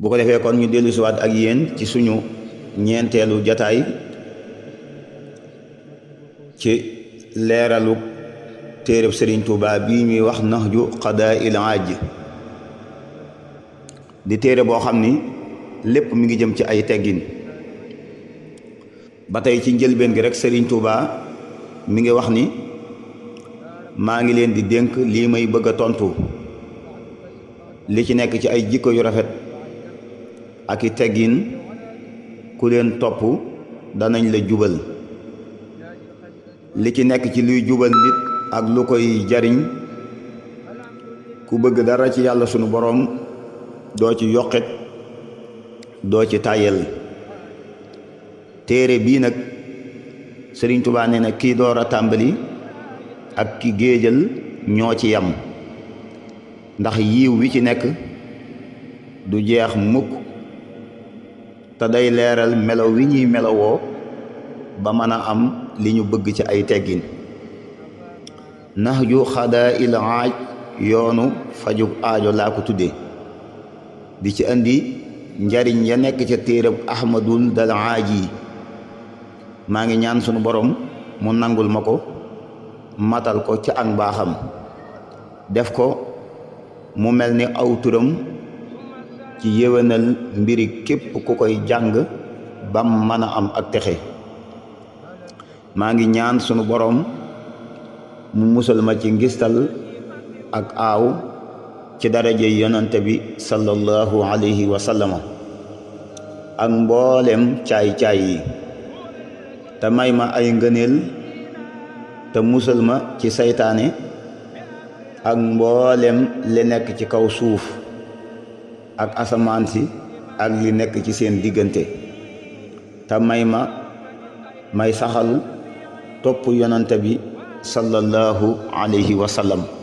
bu ko defee kon ñu dellusiwaat ak yéen ci suñu ñeenteelu jataay ci leeralu téereb Sëriñ Tuubaa bii ñuy wax Nahju Qadaa'il Haaj di téere boo xam ni lépp mi ngi jëm ci ay teggin. ba tey ci njëlbeen gi rek Sëriñ Tuubaa mi ngi wax ni maa ngi leen di dénk lii may bëgg a tontu li ci nekk ci ay jikko yu rafet ak i teggin ku leen topp danañ la jubal. li ci nekk ci luy jubal nit ak lu koy jariñ ku bëgg dara ci yàlla sunu boroom doo ci yoqet doo ci tàyyel. téere bii nag Sëriñ Tuubaa nee na kii door a tàmbali ak ki géejal ñoo ci yam, ndax yiw wi ci nekk du jeex mukk te day leeral melo wi ñuy melowoo ba mën a am li ñu bëgg ci ay teggin. Nahju Qadaa'il Haaj yoonu fajug aajo laa ko tuddee di ci andi njariñ ya nekk ca téereb Ahmadul Dal Haaji. maa ngi ñaan sunu borom mu nangul ma ko matal ko ca ak mbaaxam def ko mu mel ni aw turam ci yéwénal mbiri képp ku koy jàng bam mën a am ak texe. maa ngi ñaan sunu borom mu musal ma ci ngistal ak aaw ci daraje yonante bi sallallahu alayhi wa sallama ak mboolem caay-caay yi te may ma ay ngëneel te musal ma ci saytaane ak mboolem li nekk ci kaw suuf ak asamaan si ak li nekk ci seen diggante te may saxal topp yonante bi sallallahu alayhi wa sallam.